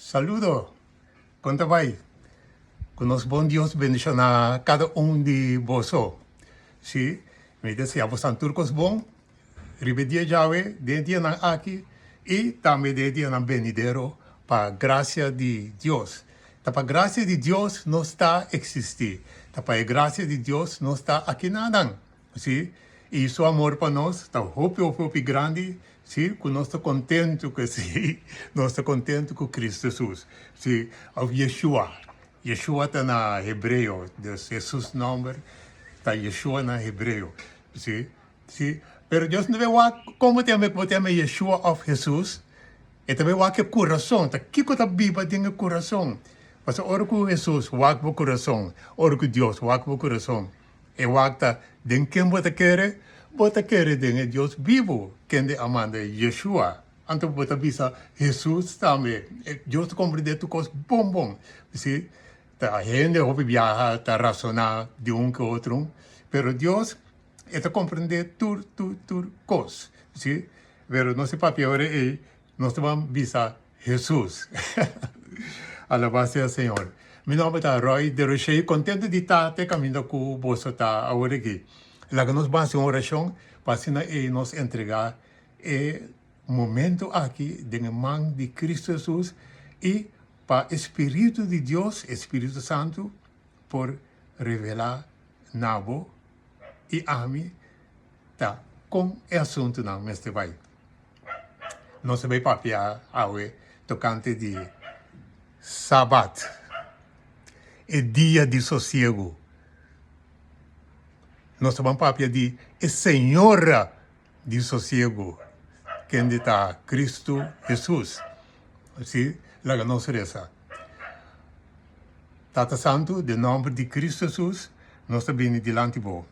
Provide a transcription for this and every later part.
Saludo! Kon ta bai? Ku nos bon Dios bendishoná kada un di boso. Sí, mi desea bosan tur kos bon riba e dia djawe, den e dianan aki i tambe den e dianan benidero pa grasia di Dios. Ta pa grasia di Dios nos ta eksistí. Ta pa e grasia di Dios nos ta akinanan. Sí, i su amor pa nos ta hopi, hopi, hopi grandi, sí, ku nos ta kontentu ku esei, nos ta kontentu ku Kristu Hesus, sí, òf Yeshua. Yeshua ta na hebreo, dus Hesus nòmber ta Yeshua na hebreo, sí, sí. Pero Dios no ta wak kon bo ta yama, bo ta yama Yeshua òf Hesus, e ta bai wak e kurason, ta kiko ta biba den e kurason. Pasobra ora ku Hesus wak bo kurason, ora ku Dios wak bo kurason, E wak ta den ken bo ta kere? Bo ta kere den e Dios bibu kende a manda Yeshua. Anto bo ta bisa Hesus tambe. Dios ta komprendé tur kos bon bon. Si, ta hende hopi biaha ta rasoná di un ke otro, pero Dios e ta komprendé tur tur tur kos. Si, pero nos e papia ora ei Nos ta ban bisa Hesus. Alabá sea Señor. Mi nomber ta Roy Derochey. Contento di ta te caminda cu boso ta awor aki. Laga nos ban haci un oracion pa asina ei nos entrega e momento aki den e man di Cristo Hesus y pa e Spiritu di Dios, e Spiritu Santo, por revela na bo y ami ta con e asuntonan mester bay. Nos ta bay papia awe tocante di Sabat, e dia di sosiego. Nos ta ban papia di e Señor di sosiego, kende ta Cristo Jesus. Si, laga nos reza. Tata Santu, den nomber di Cristo Jesus, nos ta bini dilanti bo.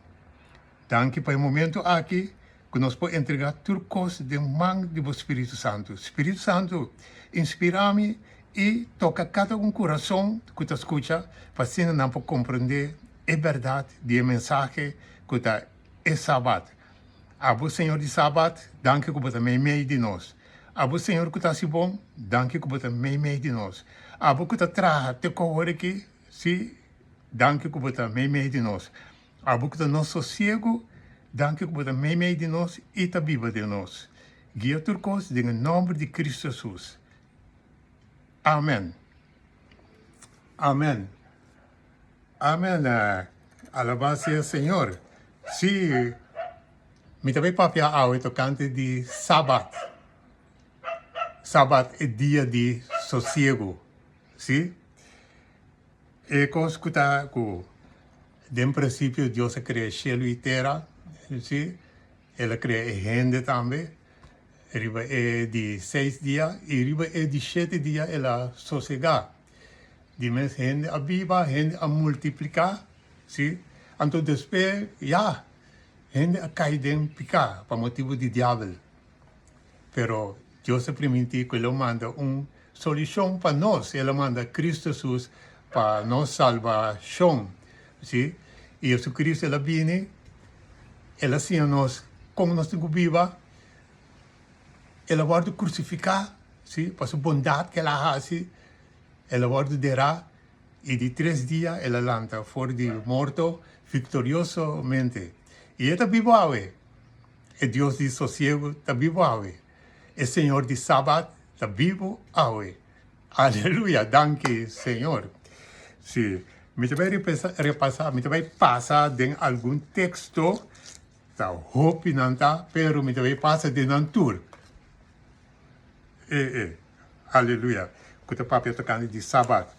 Danki pa e momento aki ku nos por entregá tur kos den man di bo Spiritu Santu. Spiritu Santu, inspirá mi i toka kada un kurason ku ta skucha pa asina nan por komprendé e bèrdat di e mensahe ku ta e Sabat. Abo, Señor di Sabat, danki ku bo ta meimei di nos. Abo, Señor ku ta hasi bon, danki ku bo ta meimei di nos. Abo ku ta traha te ku awor aki, sí, danki ku bo ta meimei di nos. Abo ku ta nos sosiegu, danki ku bo ta meimei di nos i ta biba den nos. Guia tur kos den e nòmber di Kristu Hesus. Amen. Amen. Amen. Alabá sea Señor. Sí, mi ta bai papia awe tokante di Sabat. Sabat e dia di sosiegu. Sí. E kos ku ta ku den prinsipio Dios a krea shelu i tera, si, El a krea e hende tambe riba e di seis dia i riba e di shete dia El a sosegá. Di mes hende a biba, hende a multipliká, si, anto despues ya hende a kai den piká pa motibu di diabel. Pero Dios a primintí ku El lo manda un solushon pa nos, El a manda Kristu Hesus pa nos salbashon. Sí, i Jesucristo El a bini, El a siña nos kon nos tin ku biba, El a wòrdu krusifiká, sí, pa Su bondat ku El a hasi, El a wòrdu derá, i di tres dia El a lanta for di morto viktoriosamente. I E ta bibu awe. E Dios di sosiegu ta bibu awe. E Señor di Sabat ta bibu awe. Aleluya! Danki, Señor. Sí, mi ta bai repasa, mi ta bai pasa den algun teksto, ta hopi nan ta, pero mi ta bai pasa den nan tur. E, e, aleluya, ku ta papia tokante di Sabat.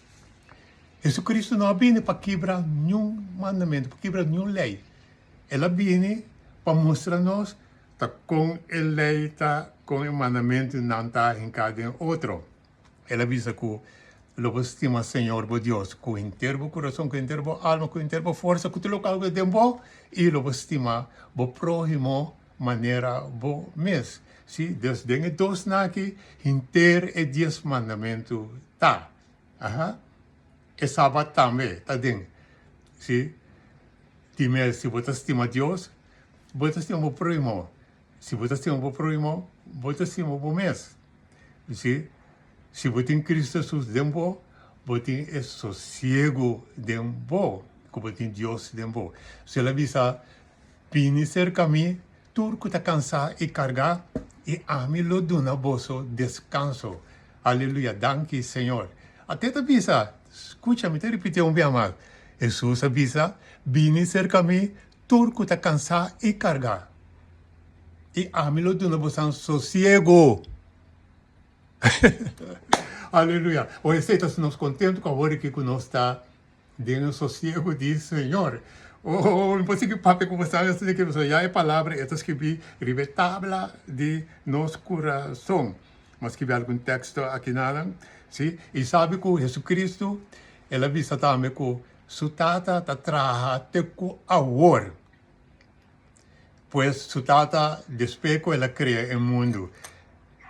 Jesucristo no a bini pa kibra niun mandamentu, pa kibra niun lei. El a bini pa mustra nos ta kon e lei ta, kon e mandamentunan ta hinká den otro. El a bisa ku lo bo stima Señor bo Dios ku henter bo kurason, ku henter bo alma, ku henter bo forsa, ku tur loke algu den bo, i lo bo stima bo próhimo manera bo mes. Sí, dus den e dosnan aki henter e dies mandamentu ta. Aha. E Sabat tambe ta den. Sí. Di mes, si bo ta stima Dios, bo ta stima bo próhimo. Si bo ta stima bo próhimo, bo ta stima bo mes. Si? Si bo tin Cristo Jesus den bo, bo tin e sosiego den bo, ku bo tin Dios den bo. So el a bisa, Bini serka mi, tur ku ta kansá i kargá, i ami lo duna boso deskanso. Aleluya! Danki, Señor. Ate ta bisa, skucha, mi ta ripitié un bia mas. Hesus a bisa, Bini serka mi, tur ku ta kansá i kargá, i ami lo duna bosan sosiego. Aleluya! Ora esei ta nos kontentu ku awor aki ku nos ta den e sosiego di Señor. Oh, mi por sigui papia ku boso asina ke pasobra ya e palabra e ta skibí riba e tabla di nos kurason. Mi a skibi algun teksto akinanan, si. I sabi ku Hesukristu el a bisa tambe ku su Tata ta traha te ku awor. Pues su Tata despues ku el a krea e mundu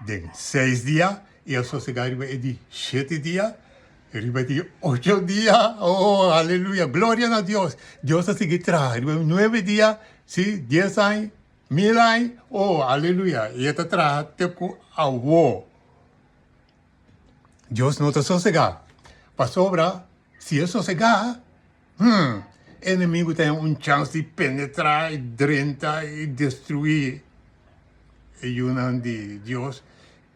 den seis dia i a sosegá riba e di shete dia, riba e di ocho dia, oh aleluya, gloria na Dios, Dios a sigui traha riba e nuebe dia, si, dies aña, mil aña, oh aleluya, i e ta traha te ku awo. Dios no ta sosegá, pasobra si e sosegá, Hmm, enemigu ta un chans di penetrá i drenta i destruí e yunan di Dios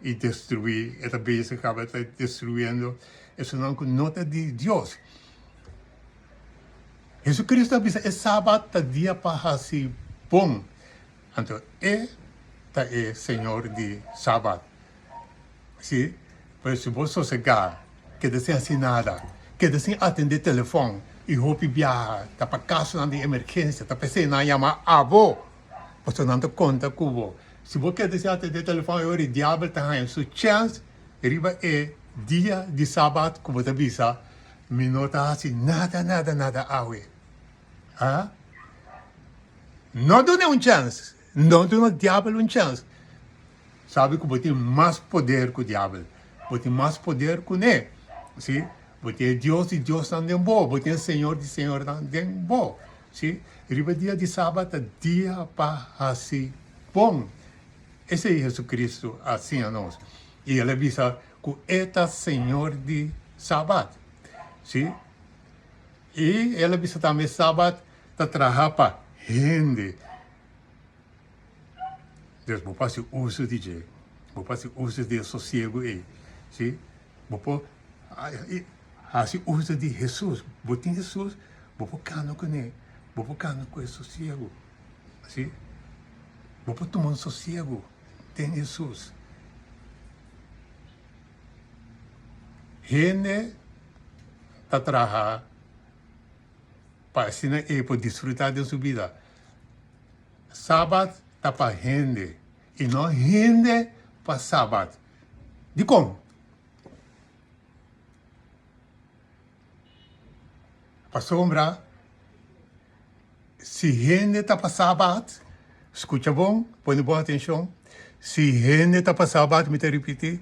i destruí, e ta bezig kaba ta destruyendo esunnan ku no ta di Dios. Jesucristo a bisa e Sabat ta dia pa hasi bon, anto e ta e Señor di Sabat. Sí, pero si bo sosegá, keda sin hasi nada, keda sin atendé telefòn i hopi biaha ta pa kasonan di emergensia, ta p'esei nan yama abo, pasobra nan ta konta ku bo. Si bo keda sin atendé telefòn e ora e diabel ta haña su chèns riba e dia di sabat ku bo ta bisa, Mi no ta hasi nada, nada, nada awe. Ha? No dun'é un chèns, no duna diabel un chèns. Sabi ku bo tin mas poder ku diabel. Bo tin mas poder ku ne. Si, bo tin e Dios di diosnan den bo, bo tin e Señor di señornan den bo. Si, riba dia di Sabat ta dia pa hasi bon. Esei Jesucristo a siña nos. I el a bisa ku e ta Señor di Sabat. Si, i el a bisa tambe Sabat ta traha pa hende. Dus bo por hasi uso di dje, bo por hasi uso di e sosiegu ei, si. Bo por hasi uso di Hesus. Bo tin Hesus, bo por kana kuné, bo por kana ku e sosiegu, si. Bo por tuma un sosiegu den Hesus. Hende ta traha pa asina e por disfruta den su bida. Sabat ta pa hende i no hende pa Sabat. Dikon? Pasobra si hende ta pa Sabat, skucha bon, pone bon atenshon, si hende ta pa Sabat, mi ta ripití,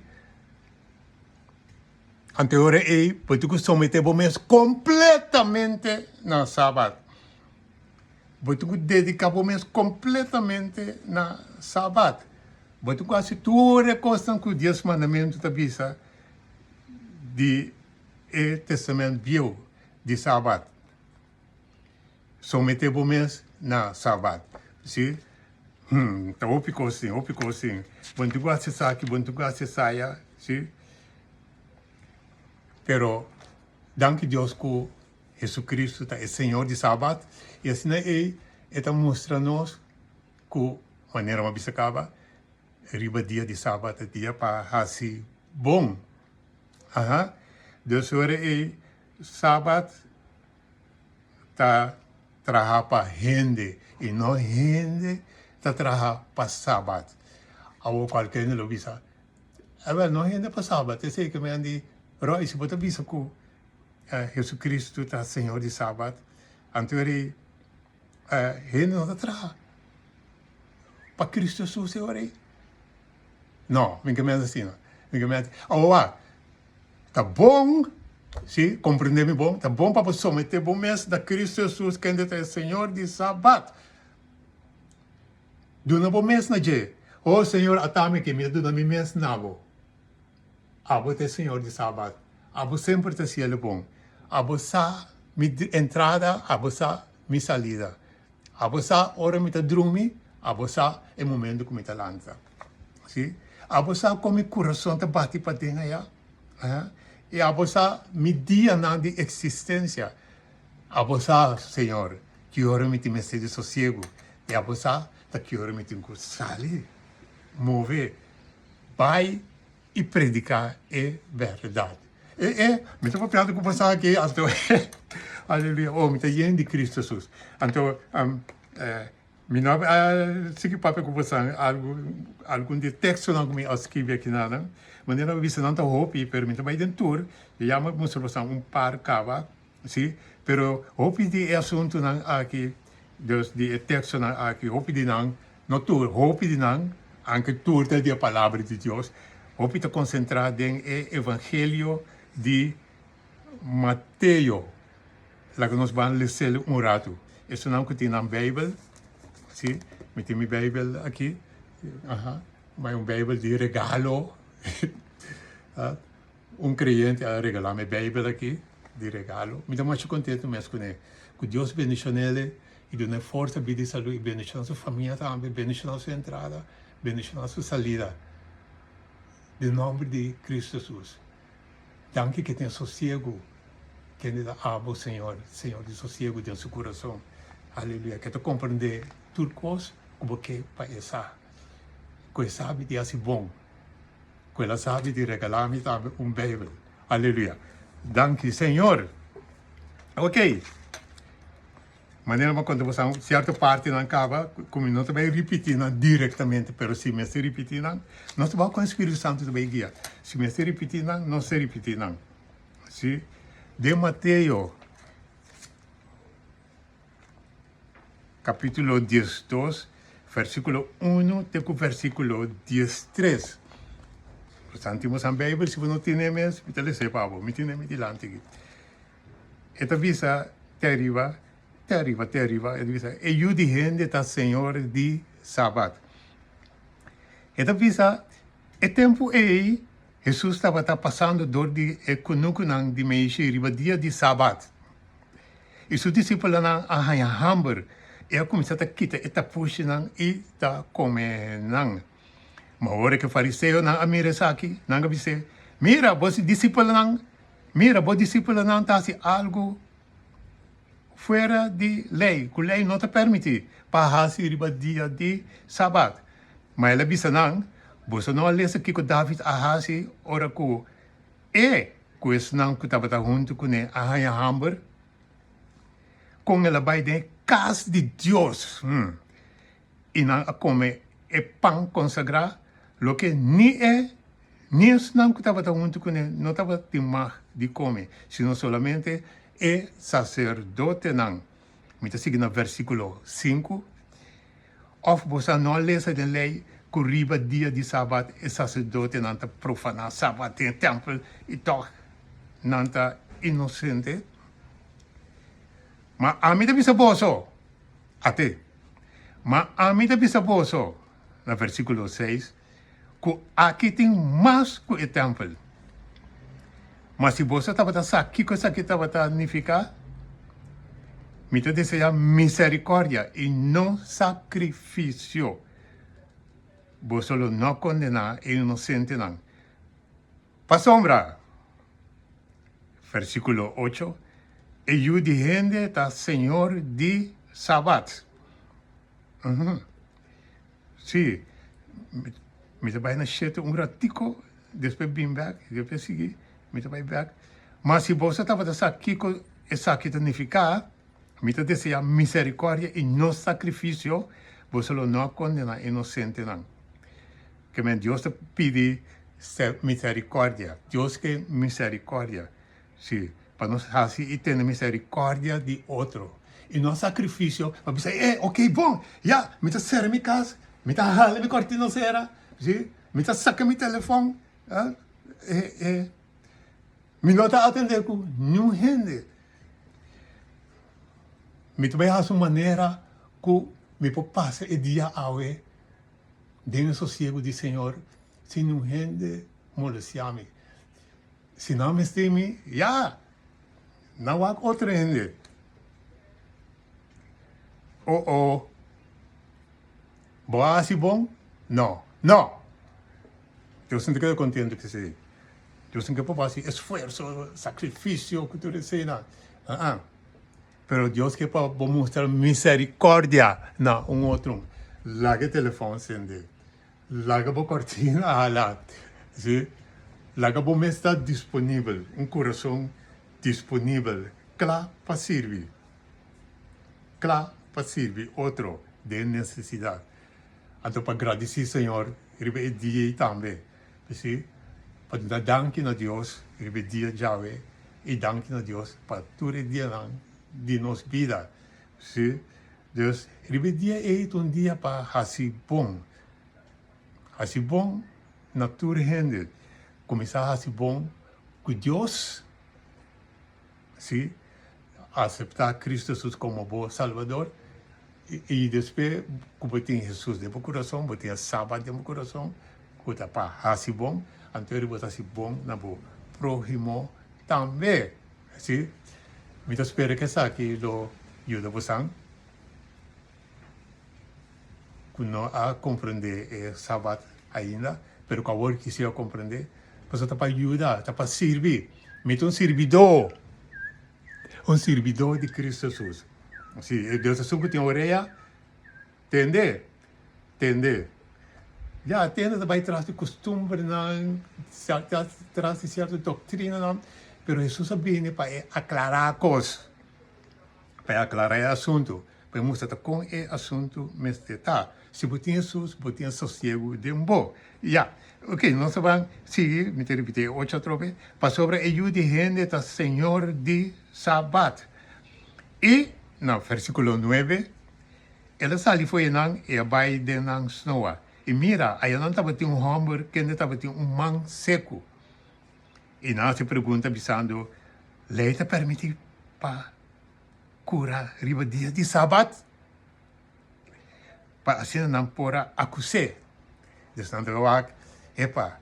anto e ora ei bo tin ku someté bo mes kompletamente na Sabat. Bo tin ku dediká bo mes kompletamente na Sabat. Bo tin ku hasi tur e kosnan ku Dies Mandamentu ta bisa di e Testament Bieu di Sabat. Someté bo mes na Sabat. Si? Hmm, ta hopi kos tin, hopi kos tin. Bo tin ku hasi esaki, bo tin ku hasi esaya, si? Pero, danki Dios ku Jesucristo ta e Señor di Sabat, i asina ei e ta mustra nos ku, manera mi a bisa kaba, riba dia di Sabat ta dia pa hasi bon. Aha, dus ora ei Sabat ta traha pa hende i no hende ta traha pa Sabat. Awor kualke hende lo bisa, Awel, no hende pa Sabat, esei ke mi a di, Roy, si bo ta bisa ku Jesucristo ta Señor di Sabat, anto eri hende no ta traha pa Cristo Jesus e ora ei? No, mi ke mester asina. Mi ke mester, awor wak, ta bon, si, comprende mi bon, ta bon pa bo somete bo mes na Cristo Jesus kende ta e Señor di Sabat. Duna bo mes na dje. Oh Señor, ata mi aki, mi ta duna mi mes na bo. Abo ta e Señor di Sabat. Abo semper ta hasiel bon. Abo sa mi entrada, abo sa mi salida. Abo sa ora mi ta drumi, abo sa e momento ku mi ta lanta. Si? Abo sa kon mi kurason ta bati paden aya. I abo sa mi dianan di eksistensia. Abo sa, Señor, ki ora mi tin mester di sosiegu, i abo sa ta ki ora mi tin ku sali, move, bai i prediká e bèrdat. E, e, mi ta papiando ku boso aki, anto, aleluya, oh, mi ta yen di Kristu Hesus. Anto, mi no a sigui papia ku boso algu, algun di e tekstonan ku mi a skibi akinanan. Manera mi a bisa nan ta hopi, pero mi ta bai den tur, i ya mi a mustra boso un par kaba. Sí, pero hopi di e asuntunan aki, dus di e tekstonan aki, hopi di nan, no tur, hopi di nan, anke tur ta di e Palabra di Dios, hopi ta konsentrá den e Evangelio di Mateo. Laga nos ban les'el un ratu. Esunnan ku tin nan Beibel, sí, mi tin mi Beibel aki, aha, bai un Beibel di regalo. Un creyente a regala mi e Bijbel aki di regalo. Mi ta masha contento mes cune. Cu Dios bendicionele y duna e forsa, bida y salud y bendiciona su famia tambe, bendiciona su entrada, bendiciona su salida. Den nomber di Cristo Jesus. Danki ke tin sosiego kende ta abo Señor, Señor di sosiego den su curason. Aleluya. Ke ta comprende tur cos cu bo ke pa e sa. Cu e sabi di haci bon. Ku el a sabi di regalá mi tambe un Beibel. Aleluya! Danki, Señor! Ok. Manera mi a konta boso sierto partinan kaba ku mi no ta bai ripití nan direktamente, pero si mester ripití nan, nos ta bai kon e Spiritu Santu ta bai guia. Si mester ripití nan, nos ta ripití nan. Si. Den Mateo. Capítulo 12, versículo 1 te cu versículo 13. Por tin boso Bijbel, si bo no tene mes, mi ta lesa pa bo. Mi tene mi dilanti aki. E ta bisa te ariba, te ariba, te ariba, e ta bisa, e yu di hende ta Señor di Sabat. E ta bisa, e tempu ei, Hesus tabata pasando dor di e kunukunan di meishi riba dia di Sabat. I su disipelnan a haña hamber, i a kuminsá ta kita e tapushinan i ta kome nan. Ma ora ku e fariseonan a mira esaki, nan a bis'é, Mira, bo disipelnan, mira, bo disipelnan ta hasi algu fuera di lei, ku lei no ta permití pa hasi riba dia di Sabat. Ma el a bisa nan, Boso no a lesa kiko David a hasi ora ku e ku esnan ku tabata huntu kuné a haña hamber? Kon el a bai den e kas di Dios i nan a kome e pan konsagrá, loke ni e ni esnan ku tabata huntu kuné no tabatin mag di kome, sino solamente e saserdotenan. Mi ta sigui na versíkulo sinku. Òf boso a no lesa den Lei ku riba dia di Sabat e saserdotenan ta profaná Sabat den e tèmpel i tòg nan ta inosente? Ma ami ta bisa boso, ate, ma ami ta bisa boso, na versíkulo seis, ku aki tin mas ku e tèmpel. Ma si boso tabata sa kiko esaki tabata nifiká, Mi ta deseá miserikòrdia i no sakrifisio, boso lo no kondená e inosentenan. Pasobra, versíkulo ocho, e Yu di hende ta Señor di Sabat. Sí, mi ta bai na shete un ratico, despues bin bek, despues sigui, mi ta bai bek. Ma si boso tabata sa kico esaki ta nifica, Mi ta desea misericordia y no sacrificio, boso lo no a condena inocentenan. Ke men Dios ta pidi misericordia. Dios ke misericordia. Sí, pa nos hasi i tene misericordia di otro. I no sacrificio pa bisa, e, ok, bon, ya, mi ta sera mi cas, mi ta hala mi cortina sera, sí, mi ta saca mi telefon, e, e, mi no ta atende cu niun hende. Mi ta bay haci un manera cu mi por pasa e dia awe den e sosiego di Señor sin niun hende molestia mi. Si nan mester mi, ya! Nan wak otro hende. Oh oh. Bo a hasi bon? No. No! Dios no ta keda kontento ku esei. Dios no ke pa bo hasi esfuerso, sakrifisio ku tur eseinan. Aa. Pero Dios ke pa bo mustra miserikordia na un otro. Laga e telefòn sende. Laga bo kortina hala. Si. Laga bo mes ta disponibel, un kurason disponibel, kla pa sirbi. Kla pa sirbi otro den nesesidat. Anto pa gradisí Señor riba e dia ei tambe. P'esei, pa duna danki na Dios riba e dia djawe i danki na Dios pa tur e dianan di nos bida. Sí, dus riba e dia ei ta un dia pa hasi bon. Hasi bon na tur hende. Kuminsá hasi bon ku Dios. Sí, aseptá Cristo Jesus komo bo Salbador i despues ku bo tin Jesus den bo kurason, bo tin e Sabat den bo kurason ku ta pa hasi bon, anto eri bo ta hasi bon na bo próhimo tambe. Sí, mi ta spera ku esaki lo yuda bosan ku no a komprendé e Sabat ainda, pero ku awor kisiera komprendé, pasobra ta pa yuda, ta pa sirbi. Mi ta un sirbidó, un sirbidó di Cristo Jesus. Sí, e Dios esun ku tin orea, tende, tende. Ya, tende ta bai tras di kustumbernan, tras di sierto doktrinanan, pero Jesus a bini pa e aklará kos. Pa e aklará e asuntu, pa e mustra ta kon e asuntu mester ta. Si bo tin Hesus, bo tin e sosiegu den bo. Ya, ok, nos ta ban sigui, mi ta ripití e ocho atrobe, pasobra e Yu di hende ta Señor di Sabat. I na versíkulo nuebe, El a sali fo'i nan i a bai den nan snoa. I mira, ayanan tabatin un hòmber kende tabatin un man seku. I nan hasi pregunta bisando, Lei ta permití pa kura riba dia di Sabat? Pa asina nan por a akus'é. Dus nan ta wak, Epa,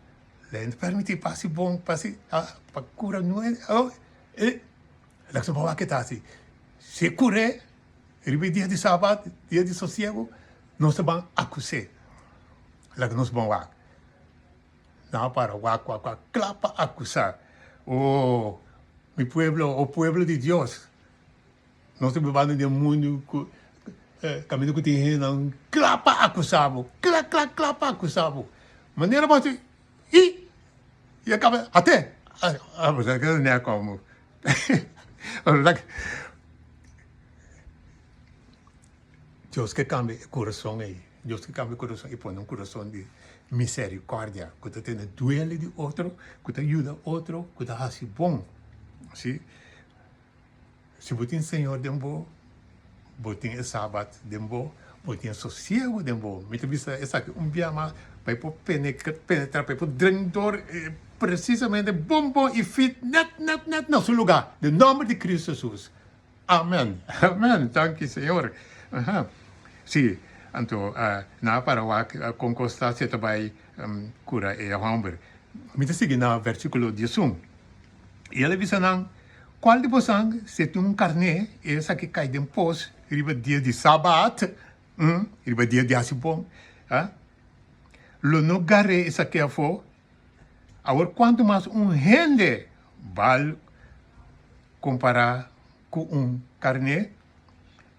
lei no ta permití pa hasi bon, pa hasi, pa kura nue, oh, e, laga bo wak ke ta hasi. Si e kur'é riba e dia di Sabat, dia di sosiegu, nos ta ban akus'é. Laga nos ban wak. Nan a para wak wak wak kla pa akusá. O mi pueblo, o pueblo di Dios, nos ta bibando den mundu ku kaminda ku tin hendenan kla pa akusá bo, kla kla kla pa akusá bo. Manera bo hasi i i a kaba ate a bo sa keda nea komo. Dios ke kambia e kurason ei. Dios ke kambia e kurason i pone un kurason di misericordia ku ta tene duele di otro, ku ta yuda otro, ku ta hasi bon. Si, si bo tin Señor den bo, bo tin e Sabat den bo, bo tin e sosiego den bo. Mi ta bisa esaki un bia mas pa e por penetra, pa e por dren dor presisamente bon bon i fit nèt nèt nèt na su lugá. Den nòmber di Cristo Jesus. Amen amen danki señor aha si anto nan a para wak kon kos ta si e ta bai kura e homber mi ta sigui na versikulo diesun i el a bisa nan kual di bosan si e tin un karné i esaki kai den pos riba dia di sabat riba dia di hasi bon lo no gar'é esaki afó awor kuantu mas un hende bal Kompará ku un karné,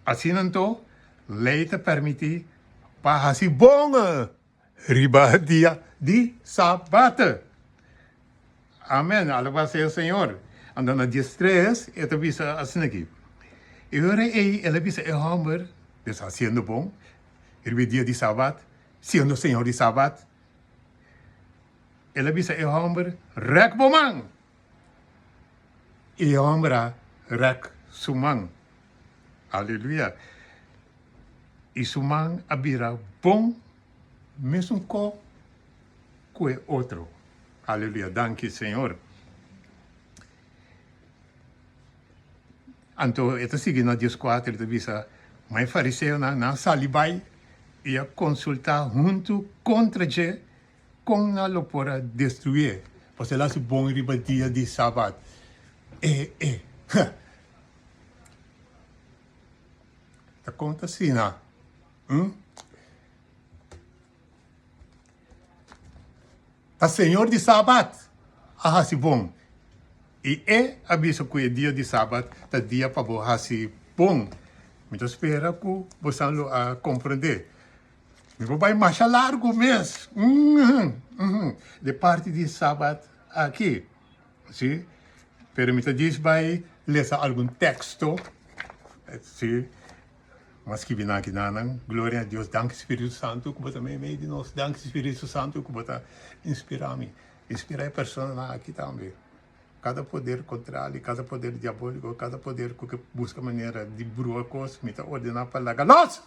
asina anto lei ta permití pa hasi bon riba dia di Sabat. Amen, alabá sea Señor. Anto na diestres e ta bisa asina aki, E ora ei el a bisa e hòmber, des hasiendo bon riba e dia di Sabat, siendo Señor di Sabat, el a bisa e hòmber, Rèk bo man! E hòmber a rèk su man. Aleluya! I su man a bira bon mesun kò ku e otro. Aleluya! Danki, Señor. Anto e ta sigui na dieskuater, e ta bisa, Ma e fariseonan, nan a sali bai i a konsultá huntu kontra dje kon nan lo por a destruié. Pasobra el a hasi bon riba dia di sabat. E, e, ha! Ta kon ta asina? Hm? Ta Señor di Sabat a hasi bon, i E a bisa ku e dia di Sabat ta dia pa bo hasi bon. Mi ta spera ku bosan lo a komprendé. Mi por bai masha largu mes, de parti di Sabat aki, si, pero mi ta djis bai lesa algun teksto, si. Mas skibi nan aki nan. Gloria a Dios. Danki Spiritu Santu ku bo ta meimei di nos. Danki Spiritu Santu ku bo ta inspira mi. Inspira e personanan aki tambe. Kada poder kontrali, kada poder diaboliko, kada poder ku ke buska manera di brua kos, mi ta ordena pa laga los!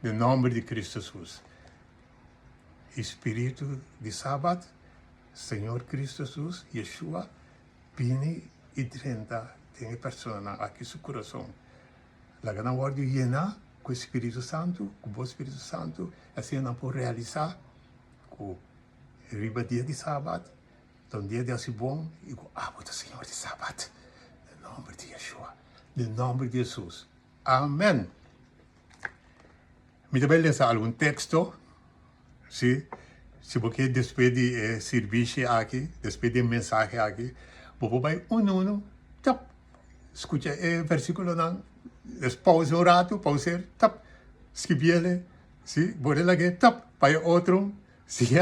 Den nomber di Kristu Jesus. E Spiritu di Sabat, Señor Kristu Jesus, Yeshua, Bini i drenta den e personanan aki su kurason. Laga nan wòrdu yená ku e Spiritu Santu, ku bo Spiritu Santu, asina nan por realisá ku riba dia di Sabat ta un dia di hasi bon i ku abo ta Señor di Sabat. Den nòmber di Yeshua, den nòmber di Hesus. Amèn. Mi ta bai lesa algun teksto. Sí, si bo ke despues di e sirbishi aki, despues di e mensahe aki, bo por bai unu unu, tap, skucha e versikulonan, des pausa un ratu, pauseer, tap, skibiele, sí, bo relag'é, tap, pa e otro, sí,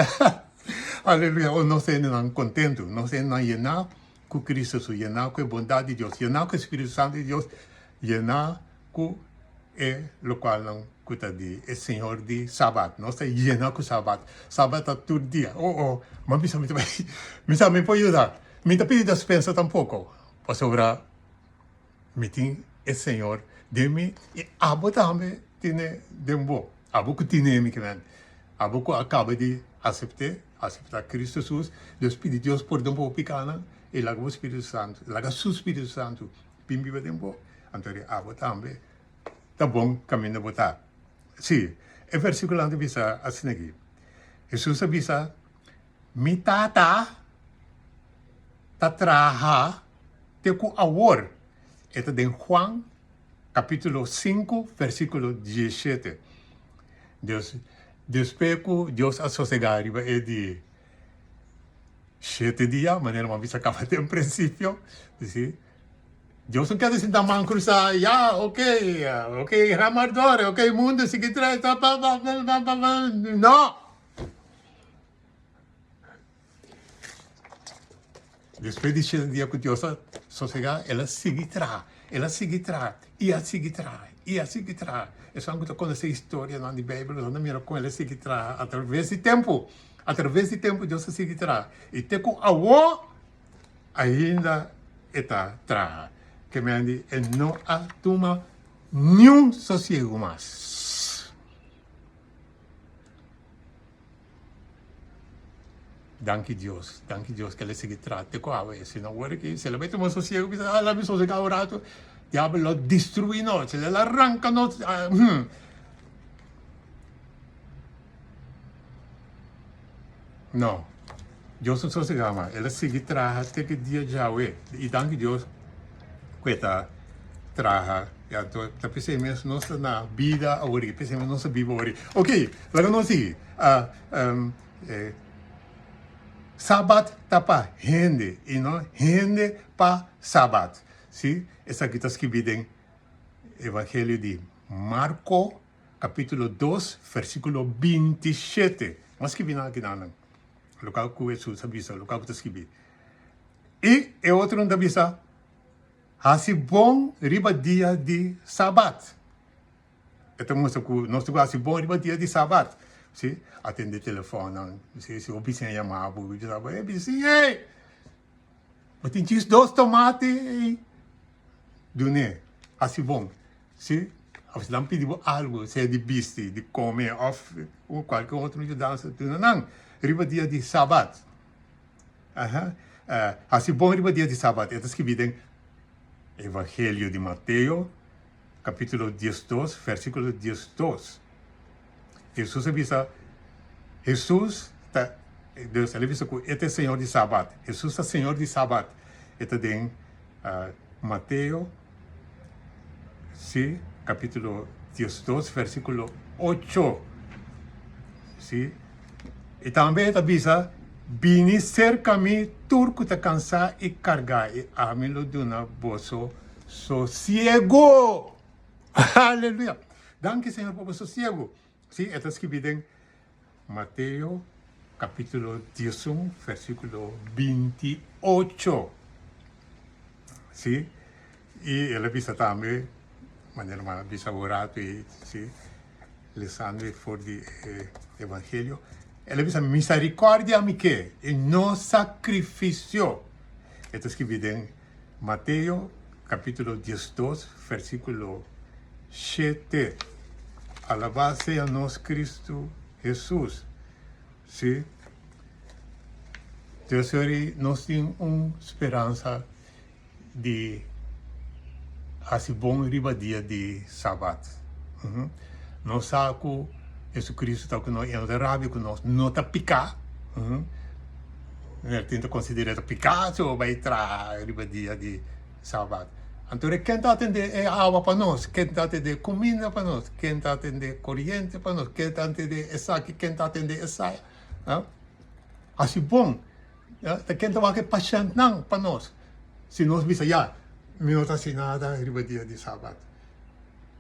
aleluya, o nos hendenan kontentu, nos hendenan yená ku Cristo su, yená ku e bondat di Dios, yená ku e Spiritu Santu di Dios, yená ku e lokualnan ku ta di e Señor di Sabat. Nos ta yena ku Sabat. Sabat ta tur dia. Oh, oh, m'a bisa mi ta bai, mi sa mi por yuda. Mi ta pidi despensa tampoko, pasobra mi tin e Señor den mi i abo tambe tine den bo. Abo ku tine mi kimen. Abo ku a kaba di asept'é, aseptá Cristo Jesus. Dios pidi Dios pordon pa bo pikanan i laga bo Spiritu Santu, laga su Spiritu Santu bin biba den bo. Anto di abo tambe ta bon kaminda bo ta. Sí, e versíkulonan ta bisa asina aki. Hesus a bisa, Mi Tata ta traha te ku awor. E ta den Juan kapítulo sinku versíkulo diesshete. Dios, despues ku Dios a sosegá riba e di shete dia, manera mi a bisa kaba den prinsipio, sí. Dios no keda sinta man cruzá, ya, ok, ok, Ramardore, ok, mundo sigui tras, pa, pa, pa, pa, pa, pa, pa, no! Despues di shete dia ku Dios a sosegá, el a sigui traha, el a sigui traha, i a sigui traha, i a sigui traha. Esun ku ta konosé historianan di Beibel, nan ta mira kon el a sigui traha atraves di tempu. Atraves di tempu Dios a sigui traha. I te ku awor Ainda e ta traha. Ke men di e no a tuma niun sosiegu mas. Danki Dios, danki Dios ke el a sigui traha te ku awe. Si no wor aki, si el a bai tuma sosiegu, bisa, ah, laga mi sosega un ratu, diabel lo destrui nos, el a ranka nos, hmm. No. Dios no sosegá mas. El a sigui traha te ki dia djawe. I danki Dios ku e ta traha. I anto ta p'esei mes nos ta na bida awor, p'esei mes nos ta biba awor. Ok, laga nos sigui. Sabat ta pa hende i no hende pa sabat. Si, esaki ta skibí den Evangelio di Marko. Capítulo dos, versículo 27. Bo a skibi nan aki nan, loke ku Hesus a bisa, loke ku ta skibi. I e otronan ta bisa, Hasi bon riba dia di Sabat. E ta mustra ku nos tin ku hasi bon riba dia di Sabat. Si, atende telefònnan, si, si bo bisiña yama bo, bo bisa bo, e bisiña ei, bo tin djis dos tomati ei, dun'é, hasi bon. Si, of si nan pidi bo algu, sea di bisti, di kome of kualke otro yudansa, duna nan riba dia di Sabat. Aha. Hasi bon riba dia di Sabat. E ta skibí den Evangelio di Mateo, kapítulo diesdos, versíkulo diesdos. Hesus a bisa, Hesus ta. Dus el a bisa ku e ta e Señor di Sabat. Hesus ta Señor di Sabat. E ta den Mateo, sí, kapítulo 12, versíkulo 8. Sí. I tambe e ta bisa, Bini serka mi tur ku ta kansá i kargá, i ami lo duna boso sosiegu. Aleluya! Danki, Señor, pa bo sosiegu. Sí, e ta skibí den Mateo kapítulo 11, versíkulo 28. Sí, i el a bisa tambe, manera mi a bisa un ratu ei, sí, lesando e for di e Evangelio, el a bisa, Misericordia mi ke, i no sakrifisio. E ta skibí den Mateo kapítulo 12, versíkulo 7. Alabá sea nos Kristu Hesus. Sí, Dios yori nos tin un speransa di hasi bon riba dia di Sabat. Nos sa ku Jesucristo ta ku nos i e no ta rabia ku nos, no ta piká. El tin ta konsider'é ta piká si bo bai traha riba dia di Sabat. Anto ken ta atendé e awa pa nos? Ken ta atendé e kuminda pa nos? Ken ta atendé e koriente pa nos? Ken ta atendé esaki? Ken ta atendé esaya? Hasi bon. Ta ken ta wak e pashèntnan pa nos? Si nos bisa, Ya, mi no ta hasi nada riba dia di Sabat.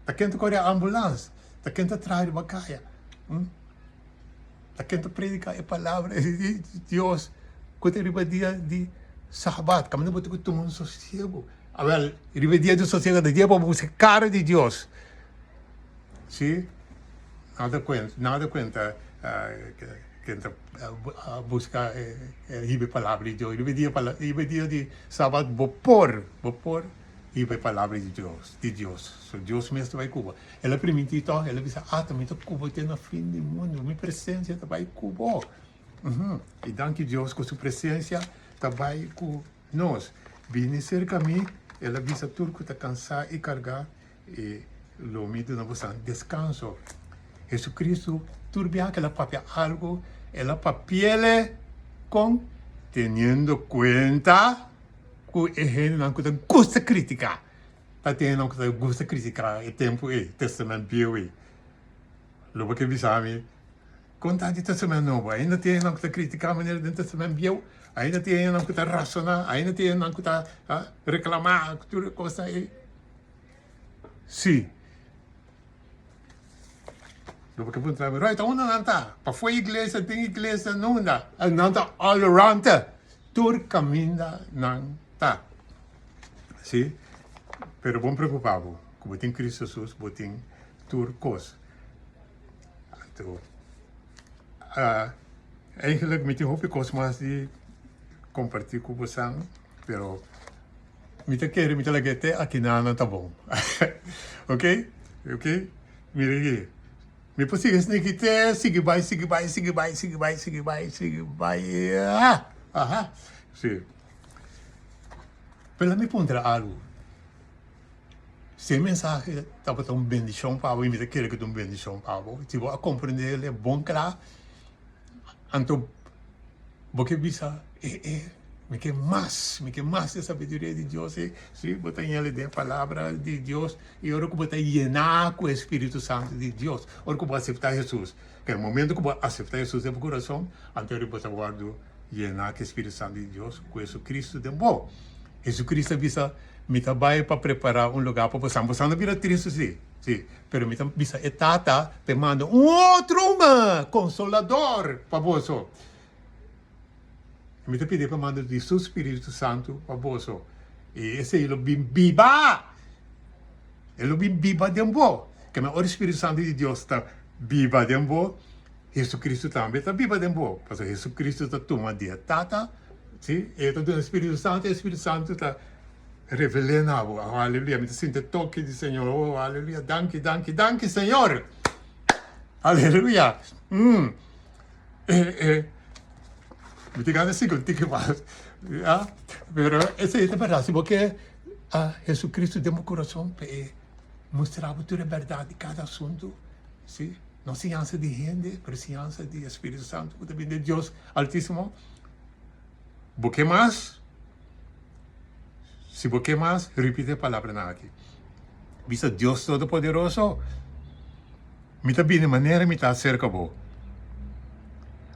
Ta ken ta kore ambulans? Ta ken ta traha riba kaya? Ta ken ta prediká e palabra di Dios ku ta riba dia di Sabat? Kaminda bo ta ku tuma un sosiegu. Awèl, riba e dia di sosiegu ta dia pa bo buska e kara di Dios. Sí, nada kuenta, nada kuenta ken ta buska hiba e palabra di Dios. Riba e dia, riba e dia di Sabat bo por, bo por hiba e palabra di Dios, di Dios. So Dios mes ta bai ku bo. El a primintí tòg, el a bisa, Ata mi ta ku bo te na fin di mundu, mi presensia ta bai ku bo. I danki Dios ku su presensia ta bai ku nos. Bini serka mi, el a bisa tur ku ta kansá i kargá, i lo mi duna boso deskanso. Jesucristo tur biaha ku el a papia algu, el a papi'el kon? Teniendo kuenta ku e hendenan ku ta gusta kritiká. Ta tin hendenan ku ta gusta kritiká e tempu ei, Testament Bieu ei. Lo bo ke bisa mi, Kon ta di Testament Nobo? Ainda tin hendenan ku ta kritiká manera den Testament Bieu? Ainda tin hendenan ku ta rasoná? Ainda tin hendenan ku ta reklamá tur e kosnan ei? Sí. Lo bo ke puntra mi, Roy, ta unda nan ta? Pafó iglesia, den iglesia, nunda? Nan ta all around. Tur kaminda nan ta. Sí. Pero bon preocupa bo, ku bo tin Cristo Jesus, bo tin tur kos. Anto, eigenlijk mi tin hopi kos mas di kompartí ku bosan, pero Mi ta kere mi ta laga te akinan nan ta bon. Ok? Ok? Mira aki. Mi por sigui sniki te sigui bai, sigui bai, sigui bai, sigui bai, sigui bai, sigui bai. Ah! Aha. Sí. Pero mi puntra algu. Si e mensahe tabata un bendishon pa bo, i mi ta kere ku ta un bendishon pa bo, si bo a komprendé el bon kla, Anto bo ke bisa, E, e, mi ke mas, mi ke mas di e sabiduria di Dios ei. Sí, bo ta yena den e Palabra di Dios i ora ku bo ta yená ku e Spiritu Santu di Dios, ora ku bo aseptá Hesus. Ke momento ku bo aseptá Hesus den bo kurason, anto ora bo ta wòrdu yená ku e Spiritu Santu di Dios, ku Hesukristu den bo. Hesukristu a bisa, Mi ta bai pa prepará un lugá pa bosan. Bosan no bira tristu, sí? Sí, pero mi ta bisa e Tata p'e manda un otro Consolador pa boso. Mi ta pidi p'e manda di su Spiritu Santu pa boso. I esei lo bin biba! E lo bin biba den bo. Keme ora e Spiritu Santu di Dios ta biba den bo, Jesucristo tambe ta biba den bo. Pasobra Jesucristo ta tuma di e Tata, sí, e ta duna e Spiritu Santu, e Spiritu Santu ta Revel'é na bo. Oh, aleluya. Mi ta sinti e toke di Señor. Oh, aleluya. Danki, danki, danki, Señor. Aleluya. Mm. Eh, eh. Mi tin gana sigui un tiki mas. Ya. Pero esei ta berdad. Si bo ke a Jesucristo den bo kurason, pa e mustra bo tur e berdad di kada asuntu, si. No siñansa di hende, pero siñansa di e Spiritu Santu ku ta bini di Dios Altísimo. Bo ke mas? Si bo ke mas, ripiti e palabranan aki. Bisa Dios Todopoderoso, Mi ta bini manera mi ta aserka bo.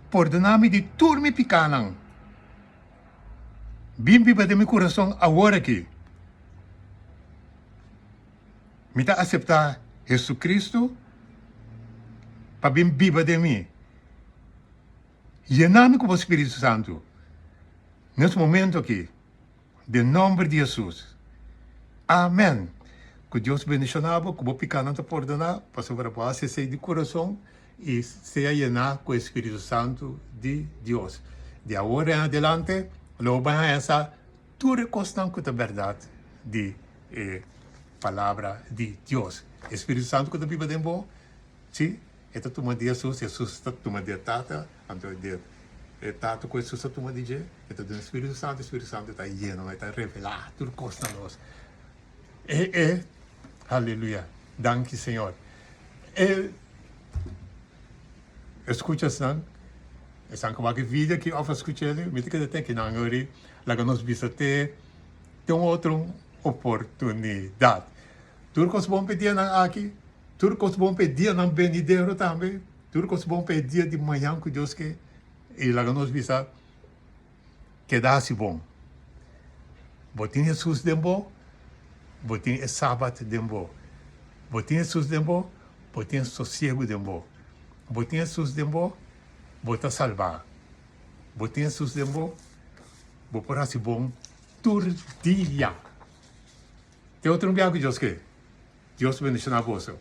Pordoná mi di tur mi pikánan. Bin biba den mi kurason awor aki. Mi ta aseptá Jesucristo pa bin biba den mi. Yena mi ku bo Spiritu Santu nes momento aki, den nomber di Jesus. Amen. Ku Dios bendishoná bo, ku bo pikánan ta pordoná, pasobra bo a hasi esei di kurason i sea yená ku e Spiritu Santu di Dios. Di awor en adelante lo bo bai haña sa Tur e kosnan ku ta bèrdat di e Palabra di Dios. E Spiritu Santu ku ta biba den bo, si, e ta tuma di Hesus, Hesus ta tuma di e Tata, anto di e Tata ku Hesus ta tuma di dje, e ta duna e Spiritu Santu, e Spiritu Santu ta yena nos, e ta revelá tur kos na nos. E, e, aleluya, danki Señor. E escucha esnan, esnan ku wak e video aki òf a skucha el, mi ta keda te akinan ori. Laga nos bisa te te un otro oportunidat. Tur kos bon pa e dianan aki, tur kos bon pa e dianan benidero tambe, tur kos bon pa e dia di mañan ku Dios ke, i laga nos bisa keda hasi bon. Bo tin Hesus den bo, bo tin e Sabat den bo. Bo tin Hesus den bo, bo tin e sosiegu den bo. Bo tin Hesus den bo, bo ta salbá. Bo tin Hesus den bo, bo por hasi bon tur dia. Te otro un biaha ku Dios ke. Dios bendiciona boso.